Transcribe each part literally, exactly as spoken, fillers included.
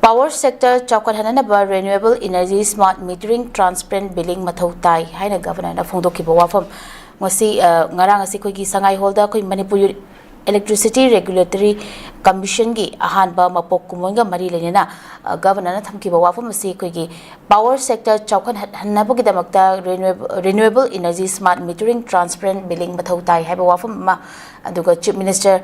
Power sector ꯆꯥꯎꯈꯠꯍꯟꯅꯅꯕ renewable energy, smart metering, transparent billing ꯃꯊꯧ ꯇꯥꯏ ꯍꯥꯏꯅ Governorꯅ ꯐꯣꯡꯗꯣꯛꯈꯤꯕ ꯋꯥꯐꯝ꯫ ꯉꯁꯤ, ꯑ, ꯉꯔꯥꯡ ꯑꯁꯤ ꯑꯩꯈꯣꯏꯒꯤ ꯁꯉꯥꯏ ꯍꯣꯜꯗ ꯑꯩꯈꯣꯏ ꯃꯅꯤꯄꯨꯔ Electricity Regulatory Commissionꯒꯤ ꯑꯍꯥꯟꯕ ꯃꯄꯣꯛ ꯀꯨꯝꯑꯣꯟꯒ ꯃꯔꯤ ꯂꯩꯅꯅ, ꯑ, Governorꯅ ꯊꯝꯈꯤꯕ ꯋꯥꯐꯝ ꯑꯁꯤ ꯑꯩꯈꯣꯏꯒꯤ power sector ꯆꯥꯎꯈꯠꯍꯟꯅꯕꯒꯤꯗꯃꯛꯇ renewable, renewable energy, smart metering, transparent billing ꯃꯊꯧ ꯇꯥꯏ ꯍꯥꯏꯕ ꯋꯥꯐꯝ ꯑꯃ, ꯑꯗꯨꯒ Chief Minister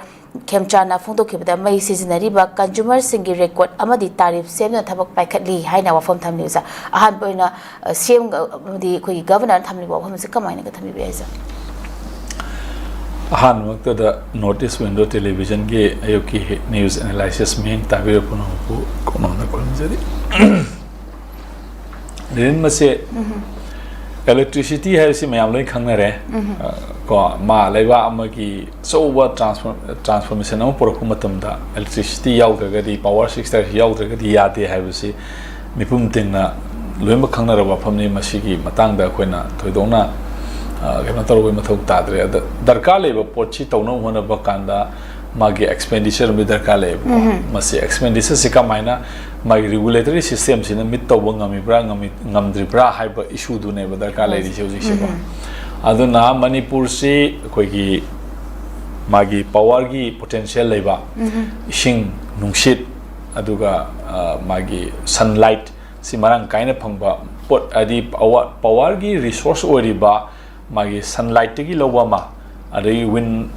ꯈꯦꯝꯆꯥꯟꯅ ꯐꯣꯡꯗꯣꯛꯈꯤꯕꯗ ꯃꯩ ꯁꯤꯖꯤꯟꯅꯔꯤꯕ consumerꯁꯤꯡꯒꯤ record ꯑꯃꯗꯤ tariff ꯁꯦꯝꯗꯨꯅ ꯊꯕꯛ ꯄꯥꯏꯈꯠꯂꯤ ꯍꯥꯏꯅ ꯋꯥꯐꯝ ꯊꯝꯂꯤ ꯑꯣꯖꯥ꯫ ꯑꯍꯥꯟꯕ ꯑꯣꯏꯅ, ꯑ, CM ꯑꯃꯗꯤ ꯑꯩꯈꯣꯏꯒꯤ Governorꯅ ꯊꯝꯂꯤꯕ ꯋꯥꯐꯝ ꯑꯁꯤ ꯀꯃꯥꯏꯅꯒ ꯊꯝꯕꯤꯕ ꯌꯥꯏ ꯑꯣꯖꯥ? ꯑꯍꯥꯟꯕꯃꯛꯇꯗ North East Window Televisionꯒꯤ ꯑꯌꯨꯛꯀꯤ news analysis ꯃꯤꯠꯌꯦꯡ ꯇꯥꯕꯤꯔꯤꯕ ꯄꯨꯝꯅꯃꯛꯄꯨ ꯀꯣꯡꯅꯣꯟꯅ ꯈꯨꯔꯨꯝꯖꯔꯤ꯫ ꯂꯤꯔꯤꯟ ꯃꯁꯦ, electricity ꯍꯥꯏꯕꯁꯤ ꯃꯌꯥꯝ ꯂꯣꯏ ꯈꯪꯅꯔꯦ꯫ ꯑ, ꯀꯣ, ꯃꯥ ꯂꯩꯕꯥꯛ ꯑꯃꯒꯤ ꯑꯆꯧꯕ transform-, transformation ꯑꯃ ꯄꯨꯔꯛꯄ ꯃꯇꯝꯗ electricity ꯌꯥꯎꯗ꯭ꯔꯒꯗꯤ, power sector ꯌꯥꯎꯗ꯭ꯔꯒꯗꯤ ꯌꯥꯗꯦ ꯍꯥꯏꯕꯁꯤ ꯃꯤꯄꯨꯝ ꯇꯤꯡꯅ ꯂꯣꯏꯅꯃꯛ ꯈꯪꯅꯔꯕ ꯋꯥꯐꯝꯅꯤ꯫ ꯃꯁꯤꯒꯤ ꯃꯇꯥꯡꯗ ꯑꯩꯈꯣꯏꯅ ꯊꯣꯏꯗꯣꯛꯅ, ꯑ, ꯀꯩꯅꯣ ꯇꯧꯔꯨꯕꯒꯤ ꯃꯊꯧ ꯇꯥꯗ꯭ꯔꯦ꯫ ꯑꯗ ꯗꯔꯀꯥꯔ ꯂꯩꯕ ꯄꯣꯠꯁꯤ ꯇꯧꯅꯕ ꯍꯣꯠꯅꯕ ꯀꯥꯟꯗ ꯃꯥꯒꯤ expenditure ꯑꯃꯗꯤ ꯗꯔꯀꯥꯔ ꯂꯩꯌꯦꯕꯀꯣ꯫ ꯃꯁꯤ expenditureꯁꯤ ꯀꯃꯥꯏꯅ ꯃꯥꯒꯤ regulatory systemꯁꯤꯅ meet ꯇꯧꯕ ꯉꯝꯃꯤꯕ꯭ꯔꯥ, ꯉꯝꯃꯤ-, ꯉꯝꯗ꯭ꯔꯤꯕ꯭ꯔꯥ ꯍꯥꯏꯕ issueꯗꯨꯅꯦꯕ ꯗꯔꯀꯥꯔ ꯂꯩꯔꯤꯁꯦ ꯍꯧꯖꯤꯛꯁꯦꯀꯣ꯫ ꯑꯗꯨꯅ ꯃꯅꯤꯄꯨꯔꯁꯤ ꯑꯩꯈꯣꯏꯒꯤ ꯃꯥꯒꯤ powerꯒꯤ potential ꯂꯩꯕ, ꯏꯁꯤꯡ, ꯅꯨꯡꯁꯤꯠ, ꯑꯗꯨꯒ, ꯑ, ꯃꯥꯒꯤ sunlight ꯁꯤ ꯃꯔꯥꯡ ꯀꯥꯏꯅ ꯐꯪꯕ ꯄꯣꯠ, ꯍꯥꯏꯗꯤ power, powerꯒꯤ resource ꯑꯣꯏꯔꯤꯕ ꯃꯥꯒꯤ sunlightꯇꯒꯤ ꯂꯧꯕ ꯑꯃ, ꯑꯗꯒꯤ wind,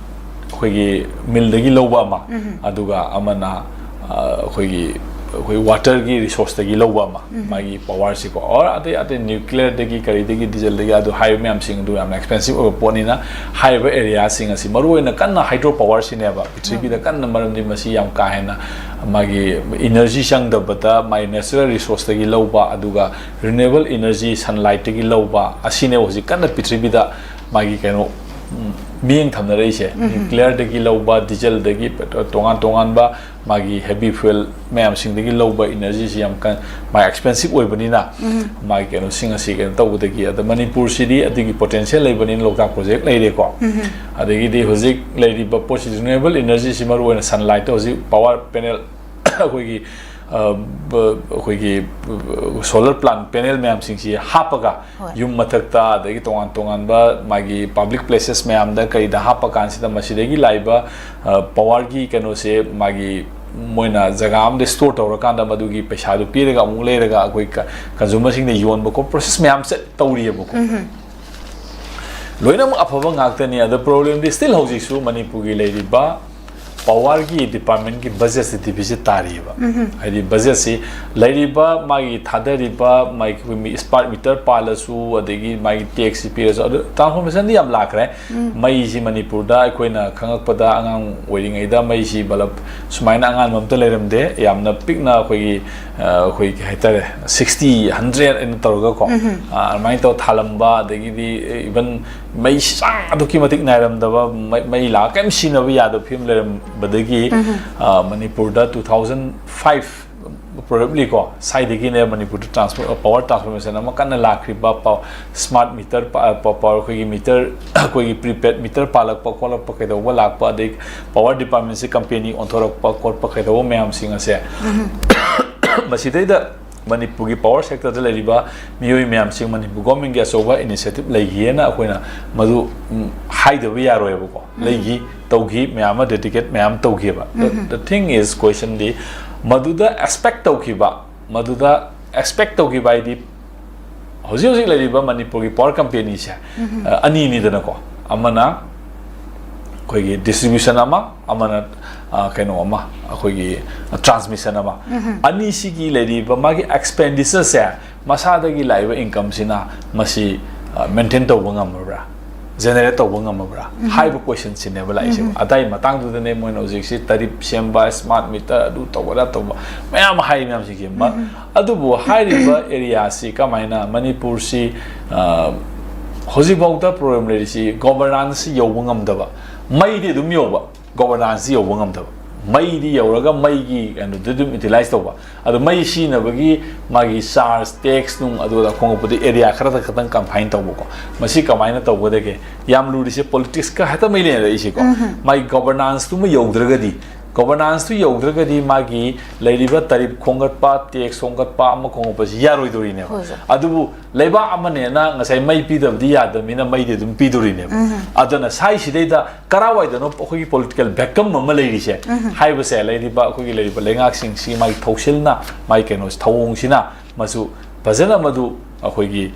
ꯑꯩꯈꯣꯏꯒꯤ millꯗꯒꯤ ꯂꯧꯕ ꯑꯃ, ꯑꯗꯨꯒ ꯑꯃꯅ, ꯑ, ꯑꯩꯈꯣꯏꯒꯤ, ꯑꯩꯈꯣꯏ waterꯒꯤ resourceꯇꯒꯤ ꯂꯧꯕ ꯑꯃ, ꯃꯥꯒꯤ powerꯁꯤꯀꯣ, or ꯑꯇꯩ ꯑꯇꯩ nuclearꯗꯒꯤ, ꯀꯔꯤꯗꯒꯤ, dieselꯗꯒꯤ, ꯑꯗꯨ ꯍꯥꯏꯔꯤꯕ ꯃꯌꯥꯝꯁꯤꯡ ꯑꯗꯨ ꯌꯥꯝꯅ expensive ꯑꯣꯏꯕ ꯄꯣꯠꯅꯤꯅ, ꯍꯥꯏꯔꯤꯕ areaꯁꯤꯡ ꯑꯁꯤ, ꯃꯔꯨꯑꯣꯏꯅ ꯀꯟꯅ hydro powerꯁꯤꯅꯦꯕ ꯄ꯭ꯔꯤꯊꯤꯕꯤꯗ ꯀꯟꯅ, ꯃꯔꯝꯗꯤ ꯃꯁꯤ ꯌꯥꯝ ꯀꯥ ꯍꯦꯟꯅ ꯃꯥꯒꯤ energy ꯆꯪꯗꯕꯗ ꯃꯥꯒꯤ natural resourceꯇꯒꯤ ꯂꯧꯕ, ꯑꯗꯨꯒ renewable energy sunlightꯇꯒꯤ ꯂꯧꯕ ꯑꯁꯤꯅꯦꯕ ꯍꯧꯖꯤꯛ ꯀꯟꯅ ꯄ꯭ꯔꯤꯊꯤꯕꯤꯗ ꯃꯥꯒꯤ ꯀꯩꯅꯣ, ꯎꯝ, ꯃꯤꯠꯌꯦꯡ ꯊꯝꯅꯔꯛꯏꯁꯦ꯫ Nuclearꯗꯒꯤ ꯂꯧꯕ, dieselꯗꯒꯤ, ꯄꯦꯇ꯭ꯔꯣ-, ꯇꯣꯉꯥꯟ ꯇꯣꯉꯥꯟꯕ ꯃꯥꯒꯤ heavy fuel ꯃꯌꯥꯝꯁꯤꯡꯗꯒꯤ ꯂꯧꯕ energyꯁꯤ ꯌꯥꯝ ꯀꯟ-, ꯃꯥꯒꯤ expensive ꯑꯣꯏꯕꯅꯤꯅ, ꯃꯥꯒꯤ ꯀꯩꯅꯣꯁꯤꯡ ꯑꯁꯤ ꯀꯩꯅꯣ ꯇꯧꯕꯗꯒꯤ, ꯑꯗ ꯃꯅꯤꯄꯨꯔꯁꯤꯗꯤ ꯑꯗꯨꯒꯤ potential ꯂꯩꯕꯅꯤꯅ ꯂꯣꯛꯇꯥꯛ project ꯂꯩꯔꯦꯀꯣ꯫ ꯑꯗꯒꯤꯗꯤ ꯍꯧꯖꯤꯛ ꯂꯩꯔꯤꯕ ꯄꯣꯠꯁꯤ renewable energyꯁꯤ ꯃꯔꯨꯑꯣꯏꯅ sunlightꯇ ꯍꯧꯖꯤꯛ power panel ꯑꯩꯈꯣꯏꯒꯤ ꯑ, ꯕ-, ꯑꯩꯈꯣꯏꯒꯤ, ꯑ, solar plant panel ꯃꯌꯥꯝꯁꯤꯡꯁꯤ ꯍꯥꯞꯄꯒ, ꯍꯣꯏ꯫ ꯌꯨꯝ ꯃꯊꯛꯇ, ꯑꯗꯒꯤ ꯇꯣꯉꯥꯟ ꯇꯣꯉꯥꯟꯕ ꯃꯥꯒꯤ public places ꯃꯌꯥꯝꯗ ꯀꯩꯗ ꯍꯥꯞꯄ ꯀꯥꯟꯁꯤꯗ, ꯃꯁꯤꯗꯒꯤ ꯂꯥꯛꯏꯕ, ꯑ, powerꯒꯤ ꯀꯩꯅꯣꯁꯦ, ꯃꯥꯒꯤ, ꯃꯣꯏꯅ ꯖꯒꯥ ꯑꯃꯗ store ꯇꯧꯔꯀꯥꯟꯗ, ꯃꯗꯨꯒꯤ ꯄꯩꯁꯥꯗꯨ ꯄꯤꯔꯒ ꯑꯃꯨꯛ ꯂꯩꯔꯒ ꯑꯩꯈꯣꯏ ꯀ-, consumerꯁꯤꯡꯗ ꯌꯣꯟꯕ ꯈꯣꯠꯄ process ꯃꯌꯥꯝ ꯆꯠ-, ꯇꯧꯔꯤꯑꯕꯀꯣ꯫ ꯎꯝꯍꯨꯝ꯫ ꯂꯣꯏꯅꯃꯛ ꯑꯐꯕ ꯉꯥꯛꯇꯅꯤ꯫ ꯑꯗꯣ problemꯗꯤ still ꯍꯧꯖꯤꯛꯁꯨ ꯃꯅꯤꯄꯨꯔꯒꯤ ꯂꯩꯔꯤꯕ powerꯒꯤ departmentꯀꯤ budgetꯁꯦ deficit ꯇꯥꯔꯤꯑꯕ꯫ ꯎꯝꯍꯨꯝ꯫ ꯍꯥꯏꯗꯤ budgetꯁꯤ ꯂꯩꯔꯤꯕ, ꯃꯥꯒꯤ ꯊꯥꯗꯔꯤꯕ, ꯃꯥꯒꯤ ꯑꯩꯈꯣꯏ ꯃꯤ smart meter ꯄꯥꯜꯂꯁꯨ, ꯑꯗꯒꯤ ꯃꯥꯒꯤ taxꯁꯤ ꯄꯤꯔꯁꯨ, ꯑꯗꯨ transformationꯗꯤ ꯌꯥꯝ ꯂꯥꯛꯈ꯭ꯔꯦ꯫ ꯎꯝ꯫ ꯃꯩꯁꯤ ꯃꯅꯤꯄꯨꯔꯗ ꯑꯩꯈꯣꯏꯅ ꯈꯪꯉꯛꯄꯗ, ꯑꯉꯥꯡ ꯑꯣꯏꯔꯤꯉꯩꯗ ꯃꯩꯁꯤ ꯕꯂꯕ ꯁꯨꯃꯥꯏꯅ ꯑꯉꯥꯟꯕ ꯑꯝꯇ ꯂꯩꯔꯝꯗꯦ꯫ ꯌꯥꯝꯅ ꯄꯤꯛꯅ ꯑꯩꯈꯣꯏꯒꯤ, ꯑ, ꯑꯩꯈꯣꯏ ꯀꯩ ꯍꯥꯏꯇꯥꯔꯦ, sixty, hundred ꯍꯥꯏꯅ ꯇꯧꯔꯒꯀꯣ, ꯎꯝꯍꯨꯝ꯫ ꯑ, ꯑꯗꯨꯃꯥꯏꯅ ꯇꯧꯔ ꯊꯥꯜꯂꯝꯕ, ꯑꯗꯒꯤꯗꯤ even ꯃꯩ ꯆꯥꯡ ꯑꯗꯨꯛꯀꯤ ꯃꯇꯤꯛ ꯅꯥꯏꯔꯝꯗꯕ, ꯃꯩ, ꯃꯩ ꯂꯥꯛꯑ ꯀꯔꯤꯝ ꯁꯤꯖꯤꯟꯅꯕ ꯌꯥꯗꯕ ꯐꯤꯕꯝ ꯂꯩꯔꯝꯕꯗꯒꯤ, ꯎꯝꯍꯨꯝ꯫ ꯑ, ꯃꯅꯤꯄꯨꯔꯗ two thousand five probably ꯀꯣ, ꯁ꯭ꯋꯥꯏꯗꯒꯤꯅꯦ ꯃꯅꯤꯄꯨꯔꯗ transfer, power transformation ꯑꯃ ꯀꯟꯅ ꯂꯥꯛꯈ꯭ꯔꯤꯕ꯫ ꯄꯥꯎ-, smart meter ꯄꯥ-, ꯄꯥ-, power, ꯑꯩꯈꯣꯏꯒꯤ meter, ꯑꯩꯈꯣꯏꯒꯤ prepaid meter ꯄꯥꯜꯂꯛꯄ ꯈꯣꯠꯂꯛꯄ ꯀꯩꯗꯧꯕ ꯂꯥꯛꯄ, ꯑꯗꯩ power departmentꯁꯦ company ꯑꯣꯟꯊꯣꯔꯛꯄ ꯈꯣꯠꯄ ꯀꯩꯗꯧꯕ ꯃꯌꯥꯝꯁꯤꯡ ꯑꯁꯦ, ꯎꯝꯍꯨꯝ꯫ ꯃꯁꯤꯗꯩꯗ ꯃꯅꯤꯄꯨꯔꯒꯤ power sectorꯗ ꯂꯩꯔꯤꯕ ꯃꯤꯑꯣꯏ ꯃꯌꯥꯝꯁꯤꯡ, ꯃꯅꯤꯄꯨꯔ governmentꯀꯤ ꯑꯆꯧꯕ initiative ꯂꯩꯈꯤꯑꯅ ꯑꯩꯈꯣꯏꯅ ꯃꯗꯨ, ꯎꯝ, ꯍꯥꯏꯗꯕ ꯌꯥꯔꯣꯏꯕꯀꯣ꯫ ꯎꯝ꯫ ꯂꯩꯈꯤ, ꯇꯧꯈꯤ, ꯃꯌꯥꯝ ꯑꯃ dedicate ꯃꯌꯥꯝ ꯇꯧꯈꯤꯕ꯫ The, um. The thing is, questionꯗꯤ ꯃꯗꯨꯗ expect ꯇꯧꯈꯤꯕ, ꯃꯗꯨꯗ expect ꯇꯧꯈꯤꯕ ꯍꯥꯏꯗꯤ ꯍꯧꯖꯤꯛ ꯍꯧꯖꯤꯛ ꯂꯩꯔꯤꯕ ꯃꯅꯤꯄꯨꯔꯒꯤ power companyꯁꯦ, ꯎꯝ꯫ ꯑ, ꯑꯅꯤꯅꯤꯗꯅꯀꯣ꯫ ꯑꯃꯅ ꯑꯩꯈꯣꯏꯒꯤ distribution ꯑꯃ, ꯑꯃꯅ, ꯑ, ꯀꯩꯅꯣ ꯑꯃ, ꯑꯩꯈꯣꯏꯒꯤ transmission ꯑꯃ꯫ ꯎꯝ꯫ ꯑꯅꯤꯁꯤꯒꯤ ꯂꯩꯔꯤꯕ ꯃꯥꯒꯤ expenditureꯁꯦ, ꯃꯁꯥꯗꯒꯤ ꯂꯥꯛꯏꯕ incomeꯁꯤꯅ ꯃꯁꯤ, ꯑ, maintain ꯇꯧꯕ ꯉꯝꯃꯕ꯭ꯔꯥ, generate ꯇꯧꯕ ꯉꯝꯃꯕ꯭ꯔꯥ, ꯎꯝ꯫ ꯍꯥꯏꯕ questionꯁꯤꯅꯦꯕ ꯂꯥꯛꯏꯁꯦ꯫ ꯎꯝ꯫ ꯑꯗꯥꯏ ꯃꯇꯥꯡꯗꯨꯗꯅꯦ ꯃꯣꯏꯅ ꯍꯧꯖꯤꯛꯁꯤ tariff ꯁꯦꯝꯕ, smart meter, ꯑꯗꯨ ꯇꯧꯕ, ꯑꯗꯥ ꯇꯧꯕ ꯃꯌꯥꯝ ꯍꯥꯏꯔꯤ ꯃꯌꯥꯝꯁꯤꯡꯁꯦ꯫ ꯃ-, ꯎꯝ꯫ ꯑꯗꯨꯕꯨ ꯍꯥꯏꯔꯤꯕ areaꯁꯤ ꯀꯃꯥꯏꯅ, ꯃꯅꯤꯄꯨꯔꯁꯤ, ꯑ, ꯍꯧꯖꯤꯛꯐꯥꯎꯗ problem ꯂꯩꯔꯤꯁꯤ governance ꯌꯧꯕ ꯉꯝꯗꯕ, ꯃꯩꯗꯤ ꯑꯗꯨꯝ ꯌꯧꯕ, governance ꯌꯧꯕ ꯉꯝꯗꯕ꯫ ꯃꯩꯗꯤ ꯌꯧꯔꯒ ꯃꯩꯒꯤ ꯀꯩꯅꯣꯗꯨ ꯑꯗꯨꯝ utilize ꯇꯧꯕ꯫ ꯑꯗꯣ ꯃꯩ ꯁꯤꯖꯤꯟꯅꯕꯒꯤ ꯃꯥꯒꯤ charge, tax ꯅꯨꯡ ꯑꯗꯨ ꯑꯗꯥ ꯈꯣꯝꯒꯠꯄꯗꯤ area ꯈꯔꯗ ꯈꯛꯇꯪ confine ꯇꯧꯕꯀꯣ꯫ ꯃꯁꯤ ꯀꯃꯥꯏꯅ ꯇꯧꯒꯗꯒꯦ? ꯌꯥꯝ ꯂꯨꯔꯤꯁꯦ politicsꯀ ꯍꯦꯛꯇ ꯃꯔꯤ ꯂꯩꯅꯔꯛꯏꯁꯦꯀꯣ꯫ ꯎꯝꯍꯨꯝ꯫ ꯃꯥꯒꯤ governanceꯇꯨꯃ ꯌꯧꯗ꯭ꯔꯒꯗꯤ ꯒꯣꯕꯔꯅꯥꯟꯁꯇꯨ ꯌꯧꯗ꯭ꯔꯒꯗꯤ ꯃꯥꯒꯤ ꯂꯩꯔꯤꯕ ꯇꯔꯤꯐ ꯈꯣꯝꯒꯠꯄ, ꯇꯦꯛꯁ ꯈꯣꯝꯒꯠꯄ, ꯑꯃ ꯈꯣꯝꯒꯠꯄꯁꯤ ꯌꯥꯔꯣꯏꯗꯧꯔꯤꯅꯦꯕ꯫ ꯍꯣꯏ, ꯁꯥꯔ꯫ ꯑꯗꯨꯕꯨ ꯂꯩꯕꯥꯛ ꯑꯃꯅꯦꯅ ꯉꯁꯥꯏ ꯃꯩ ꯄꯤꯗꯕꯗꯤ ꯌꯥꯗꯕꯅꯤꯅ ꯃꯩꯗꯤ ꯑꯗꯨꯝ ꯄꯤꯗꯣꯔꯤꯅꯦꯕ꯫ ꯑꯗꯨꯅ ꯁꯥꯏꯁꯤꯗꯩꯗ ꯀꯔꯥꯏꯋꯥꯏꯗꯅꯣ ꯑꯩꯈꯣꯏꯒꯤ ꯄꯣꯂꯤꯇꯤꯀꯦꯜ ꯚꯦꯀꯝ ꯑꯃ ꯂꯩꯔꯤꯁꯦ ꯍꯥꯏꯕꯁꯦ, ꯂꯩꯔꯤꯕ ꯑꯩꯈꯣꯏꯒꯤ ꯂꯩꯔꯤꯕ ꯂꯩꯉꯥꯛꯁꯤꯡꯁꯤ ꯃꯥꯒꯤ ꯊꯧꯁꯤꯜꯅ, ꯃꯥꯒꯤ ꯀꯩꯅꯣꯁꯤ, ꯊꯧꯑꯣꯡꯁꯤꯅ ꯃꯁꯨ ꯐꯖꯅ ꯃꯗꯨ ꯑꯩꯈꯣꯏꯒꯤ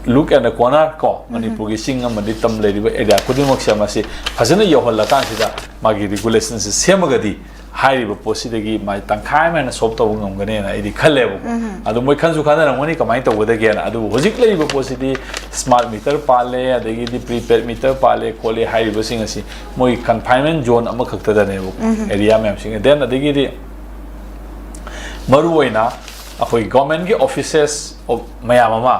look at the corner ꯀꯣ, ꯃꯅꯤꯄꯨꯔꯒꯤ ꯆꯤꯡ ꯑꯃꯗꯤ ꯇꯝ ꯂꯩꯔꯤꯕ ꯑꯦꯔꯤꯌꯥ ꯈꯨꯗꯤꯡꯃꯛꯁꯦ ꯃꯁꯤ ꯐꯖꯅ ꯌꯧꯍꯜꯂꯀꯥꯟꯁꯤꯗ ꯃꯥꯒꯤ ꯔꯤꯒꯨꯂꯦꯁꯟꯁꯤ ꯁꯦꯝꯃꯒꯗꯤ ꯍꯥꯏꯔꯤꯕ ꯄꯣꯠꯁꯤꯗꯒꯤ ꯃꯥꯏ ꯇꯪꯈꯥꯏ ꯑꯃ ꯍꯦꯟꯅ ꯁꯣꯜꯕ ꯇꯧꯕ ꯉꯝꯒꯅꯦꯅ ꯑꯩꯗꯤ ꯈꯜꯂꯦꯕꯀꯣ꯫ ꯑꯗꯣ ꯃꯣꯏ ꯈꯟꯁꯨ ꯈꯟꯅꯔꯝꯒꯅꯤ ꯀꯃꯥꯏꯅ ꯇꯧꯒꯗꯒꯦꯅ꯫ ꯑꯗꯨꯕꯨ ꯍꯧꯖꯤꯛ ꯂꯩꯔꯤꯕ ꯄꯣꯠꯁꯤꯗꯤ ꯁ꯭ꯃꯥꯔꯠ ꯃꯤꯇꯔ ꯄꯥꯜꯂꯦ, ꯑꯗꯒꯤꯗꯤ ꯄ꯭ꯔꯤꯄꯦꯗ ꯃꯤꯇꯔ ꯄꯥꯜꯂꯦ ꯈꯣꯠꯂꯦ ꯍꯥꯏꯔꯤꯕꯁꯤꯡ ꯑꯁꯤ ꯃꯣꯏꯒꯤ ꯀꯟꯐꯥꯏꯟꯃꯦꯟ ꯖꯣꯟ ꯑꯃꯈꯛꯇꯗꯅꯦꯕꯀꯣ, ꯑꯦꯔꯤꯌꯥ ꯃꯌꯥꯝꯁꯤꯡ꯫ ꯗꯦꯟ ꯑꯗꯒꯤꯗꯤ ꯃꯔꯨꯑꯣꯏꯅ ꯑꯩꯈꯣꯏ ꯒꯣꯔꯃꯦꯟꯒꯤ ꯑꯣꯐꯤꯁꯦꯁ ꯃꯌꯥꯝ ꯑꯃ,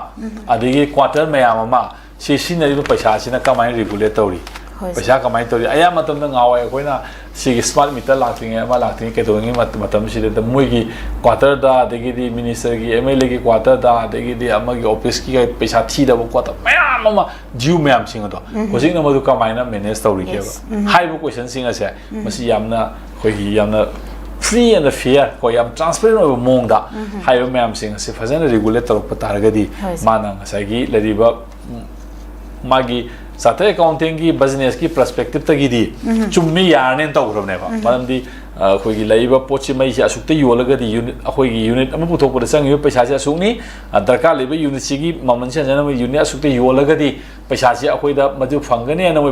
ꯑꯗꯒꯤ ꯀ꯭ꯋꯥꯇꯔ ꯃꯌꯥꯝ ꯑꯃ, ꯁꯤ ꯁꯤꯖꯤꯟꯅꯔꯤꯕ ꯄꯩꯁꯥꯁꯤꯅ ꯀꯃꯥꯏꯅ ꯔꯤꯒꯨꯂꯦꯠ ꯇꯧꯔꯤ? ꯍꯣꯏ, ꯄꯩꯁꯥ ꯀꯃꯥꯏꯅ ꯇꯧꯔꯤ? ꯑꯌꯥꯝꯕ ꯃꯇꯝꯗ ꯉꯥꯎꯋꯦ ꯑꯩꯈꯣꯏꯅ ꯁꯤꯒꯤ ꯁ꯭ꯃꯥꯔꯠ ꯃꯤꯇꯔ ꯂꯥꯛꯇ꯭ꯔꯤꯉꯩ, ꯑꯃ ꯂꯥꯛꯇ꯭ꯔꯤꯉꯩ ꯀꯩꯗꯧꯔꯤꯉꯩ ꯃꯇꯝꯁꯤꯗ ꯃꯣꯏꯒꯤ ꯀ꯭ꯋꯥꯇꯔꯗ, ꯑꯗꯒꯤꯗꯤ ꯃꯤꯅꯤꯁꯇꯔꯒꯤ, ꯑꯦꯝ ꯑꯦꯜ ꯑꯦꯒꯤ ꯀ꯭ꯋꯥꯇꯔꯗ, ꯑꯗꯒꯤꯗꯤ ꯑꯃꯒꯤ ꯑꯣꯐꯤꯁꯀꯤ ꯄꯩꯁꯥ ꯊꯤꯗꯕ ꯈꯣꯠꯇꯕ ꯃꯌꯥꯝ ꯑꯃ ꯗ꯭ꯌꯨ ꯃꯌꯥꯝꯁꯤꯡ ꯑꯗꯣ ꯍꯧꯖꯤꯛꯅ ꯃꯗꯨ ꯀꯃꯥꯏꯅ ꯃꯦꯅꯦꯖ ꯇꯧꯔꯤꯒꯦꯕ? ꯍꯥꯏꯔꯤꯕ ꯀꯣꯏꯁꯟꯁꯤꯡ ꯑꯁꯦ ꯃꯁꯤ ꯌꯥꯝꯅ ꯑꯩꯈꯣꯏꯒꯤ ꯌꯥꯝꯅ ꯐ꯭ꯔꯤ ꯑꯦꯟ ꯐꯤꯌꯔ ꯀꯣ, ꯌꯥꯝ ꯇ꯭ꯔꯥꯟꯁꯄꯦꯔꯦꯟ ꯑꯣꯏꯕ ꯃꯑꯣꯡꯗ ꯍꯥꯏꯔꯤꯕ ꯃꯌꯥꯝꯁꯤꯡ ꯑꯁꯤ ꯐꯖꯅ ꯔꯤꯒꯨꯂꯦꯠ ꯇꯧꯔꯛꯄ ꯇꯥꯔꯒꯗꯤ, ꯍꯣꯏ, ꯁꯥꯔ꯫ ꯃꯥꯅ ꯉꯁꯥꯏꯒꯤ ꯂꯩꯔꯤꯕ ꯃꯥꯒꯤ ꯆꯥꯔꯇꯔ ꯑꯦꯀꯥꯎꯟꯇꯦꯟꯒꯤ ꯕꯤꯖꯤꯅꯦꯁꯀꯤ ꯄꯔꯁꯄꯦꯛꯇꯤꯞꯇꯒꯤꯗꯤ ꯆꯨꯝꯃꯤ ꯌꯥꯔꯅꯦꯅ ꯇꯧꯈ꯭ꯔꯕꯅꯦꯕ꯫ ꯃꯔꯝꯗꯤ ꯑꯩꯈꯣꯏꯒꯤ ꯂꯩꯔꯤꯕ ꯄꯣꯠꯁꯤ, ꯃꯩꯁꯤ ꯑꯁꯨꯛꯇ ꯌꯣꯜꯂꯒꯗꯤ ꯌꯨꯅꯤꯠ, ꯑꯩꯈꯣꯏꯒꯤ ꯌꯨꯅꯤꯠ ꯑꯃ ꯄꯨꯊꯣꯛꯄꯗ ꯆꯪꯉꯤꯕ ꯄꯩꯁꯥꯁꯤ ꯑꯁꯨꯛꯅꯤ, ꯗꯔꯀꯥꯔ ꯂꯩꯕ ꯌꯨꯅꯤꯠꯁꯤꯒꯤ ꯃꯃꯜꯁꯤ ꯍꯟꯖꯅꯕ ꯌꯨꯅꯤꯠ ꯑꯁꯨꯛꯇ ꯌꯣꯜꯂꯒꯗꯤ ꯄꯩꯁꯥꯁꯤ ꯑꯩꯈꯣꯏꯗ ꯃꯗꯨ ꯐꯪꯒꯅꯤ ꯍꯥꯏꯅ ꯃꯣꯏ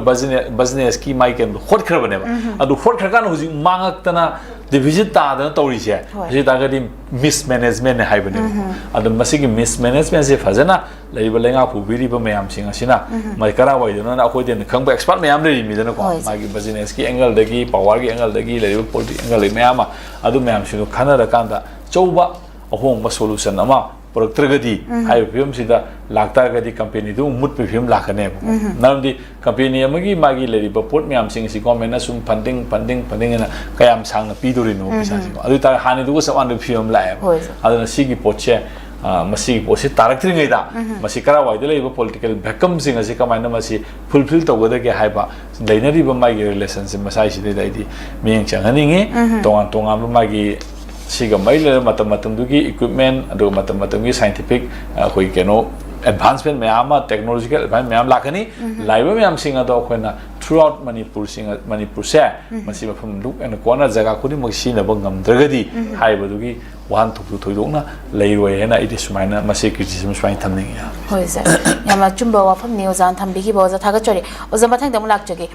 ꯕꯤꯖꯤꯅꯦꯁꯀꯤ ꯃꯥꯏꯀꯩꯗꯣ ꯍꯣꯠꯈ꯭ꯔꯕꯅꯦꯕ꯫ ꯑꯗꯨ ꯍꯣꯠꯈ꯭ꯔꯀꯥꯟꯗ ꯍꯧꯖꯤꯛ ꯃꯥꯡꯉꯛꯇꯅ ꯗꯤꯐꯤꯁꯤꯠ ꯇꯥꯗꯅ ꯇꯧꯔꯤꯁꯦ, ꯍꯣꯏ꯫ ꯍꯧꯖꯤꯛ ꯇꯥꯔꯒꯗꯤ ꯃꯤꯁꯃꯦꯅꯦꯖꯃꯦꯟꯅꯦ ꯍꯥꯏꯕꯅꯦꯕ꯫ ꯑꯗꯣ ꯃꯁꯤꯒꯤ ꯃꯤꯁꯃꯦꯅꯦꯖꯃꯦꯟꯁꯦ ꯐꯖꯅ ꯂꯩꯔꯤꯕ ꯂꯩꯉꯥꯛ ꯄꯨꯕꯤꯔꯤꯕ ꯃꯌꯥꯝꯁꯤꯡ ꯑꯁꯤꯅ ꯃꯥꯏ ꯀꯔꯥꯏꯋꯥꯏꯗꯅꯣꯅ ꯑꯩꯈꯣꯏꯗꯩꯅ ꯈꯪꯕ ꯑꯦꯛꯁꯄꯥꯔꯠ ꯃꯌꯥꯝ ꯂꯩꯔꯤꯃꯤꯗꯅꯀꯣ꯫ ꯍꯣꯏ, ꯁꯥꯔ꯫ ꯃꯥꯒꯤ ꯕꯤꯖꯤꯅꯦꯁꯀꯤ ꯑꯦꯡꯒꯜꯗꯒꯤ, ꯄꯥꯋꯔꯒꯤ ꯑꯦꯡꯒꯜꯗꯒꯤ, ꯂꯩꯔꯤꯕ ꯄꯣꯂꯤꯇꯤꯛ ꯑꯦꯡꯒꯜꯗꯒꯤ ꯃꯌꯥꯝ ꯑꯃ, ꯑꯗꯨ ꯃꯌꯥꯝꯁꯤꯡꯗꯣ ꯈꯟꯅꯔꯀꯥꯟꯗ ꯑꯆꯧꯕ ꯑꯍꯣꯡꯕ ꯁꯣꯂꯨꯁꯟ ꯑꯃ ꯄꯨꯔꯛꯇ꯭ꯔꯒꯗꯤ ꯍꯥꯏꯔꯤꯕ ꯐꯤꯕꯝꯁꯤꯗ ꯂꯥꯛꯇꯥꯔꯒꯗꯤ ꯀꯝꯄꯦꯅꯤꯗꯨ ꯑꯃꯨꯛ ꯃꯨꯠꯄꯒꯤ ꯐꯤꯕꯝ ꯂꯥꯛꯀꯅꯦꯕ꯫ ꯃꯔꯝꯗꯤ ꯀꯝꯄꯦꯅꯤ ꯑꯃꯒꯤ ꯃꯥꯒꯤ ꯂꯩꯔꯤꯕ ꯄꯣꯠ ꯃꯌꯥꯝꯁꯤꯡ ꯑꯁꯤ ꯒꯣꯔꯃꯦꯟꯅ ꯁꯨꯝ ꯐꯟꯗꯤꯡ, ꯐꯟꯗꯤꯡ, ꯐꯟꯗꯤꯡ ꯑꯅ ꯀꯌꯥꯝ ꯁꯥꯡꯅ ꯄꯤꯗꯣꯔꯤꯅꯣ ꯄꯩꯁꯥꯁꯤꯀꯣ? ꯑꯗꯨ ꯑꯣꯏꯇꯥꯔꯗꯤ ꯍꯥꯟꯅꯗꯨꯒ ꯆꯞ ꯃꯥꯟꯅꯕ ꯐꯤꯕꯝ ꯂꯥꯛꯑꯦꯕ꯫ ꯍꯣꯏ, ꯁꯥꯔ꯫ ꯑꯗꯨꯅ ꯁꯤꯒꯤ ꯄꯣꯠꯁꯦ ꯑ, ꯃꯁꯤꯒꯤ ꯄꯣꯠꯁꯤ ꯇꯥꯔꯛꯇ꯭ꯔꯤꯉꯩꯗ ꯃꯁꯤ ꯀꯔꯥꯏꯋꯥꯏꯗ ꯂꯩꯕ ꯄꯣꯂꯤꯇꯤꯀꯦꯜ ꯚꯦꯀꯝꯁꯤꯡ ꯑꯁꯤ ꯀꯃꯥꯏꯅ ꯃꯁꯤ ꯐꯨꯜꯐꯤꯜ ꯇꯧꯒꯗꯒꯦ ꯍꯥꯏꯕ ꯂꯩꯅꯔꯤꯕ ꯃꯥꯒꯤ ꯔꯤꯂꯦꯁꯟꯁꯤꯞ ꯃꯁꯥꯏꯁꯤꯗꯩꯗ ꯑꯩꯗꯤ ꯃꯤꯠꯌꯦꯡ ꯆꯪꯍꯟꯅꯤꯡꯉꯤ꯫ ꯇꯣꯉꯥꯟ ꯇꯣꯉꯥꯟꯕ ꯃꯥꯒꯤ ꯁꯤꯒ ꯃꯔꯤ ꯂꯩꯅꯕ ꯃꯇꯝ ꯃꯇꯝꯗꯨꯒꯤ ꯏꯀ꯭ꯋꯤꯞꯃꯦꯟ, ꯑꯗꯨꯒ ꯃꯇꯝ ꯃꯇꯝꯒꯤ ꯁꯥꯏꯟꯇꯤꯐꯤꯛ ꯑꯩꯈꯣꯏ ꯀꯩꯅꯣ ꯑꯦꯗꯚꯥꯟꯁꯃꯦꯟ ꯃꯌꯥꯝ ꯑꯃ, ꯇꯦꯛꯅꯣꯂꯣꯖꯤꯀꯦꯜ ꯑꯦꯗꯚꯥꯟꯁ ꯃꯌꯥꯝ ꯂꯥꯛꯀꯅꯤ꯫ ꯂꯥꯛꯏꯕ ꯃꯌꯥꯝꯁꯤꯡ ꯑꯗꯣ ꯑꯩꯈꯣꯏꯅ ꯊ꯭ꯔꯨ ꯑꯥꯎꯠ ꯃꯅꯤꯄꯨꯔꯁꯤꯡ, ꯃꯅꯤꯄꯨꯔꯁꯦ ꯃꯁꯤ ꯃꯐꯝ ꯂꯨꯞ ꯑꯦꯟ ꯀꯣꯟꯅ ꯖꯒꯥ ꯈꯨꯗꯤꯡꯃꯛ ꯁꯤꯖꯤꯟꯅꯕ ꯉꯝꯗ꯭ꯔꯒꯗꯤ ꯍꯥꯏꯔꯤꯕꯗꯨꯒꯤ ꯋꯥꯍꯟꯊꯣꯛꯇꯨ ꯊꯣꯏꯗꯣꯛꯅ ꯂꯩꯔꯣꯏ ꯍꯥꯏꯅ ꯑꯩꯗꯤ ꯁꯨꯃꯥꯏꯅ ꯃꯁꯤ ꯀ꯭ꯔꯤꯇꯤꯁꯤꯖꯝ ꯁꯨꯃꯥꯏꯅ ꯊꯝꯅꯤꯡꯉꯤ꯫ ꯍꯣꯏ ꯁꯥꯔ, ꯌꯥꯝꯅ ꯑꯆꯨꯝꯕ ꯋꯥꯐꯝꯅꯤ ꯑꯣꯖꯥꯅ ꯊꯝꯕꯤꯈꯤꯕ꯫ ꯑꯣꯖꯥ ꯊꯥꯒꯠꯆꯔꯤ꯫ ꯑꯣꯖꯥ, ꯃꯊꯪꯗ ꯑꯃꯨꯛ ꯂꯥꯛꯆꯒꯦ꯫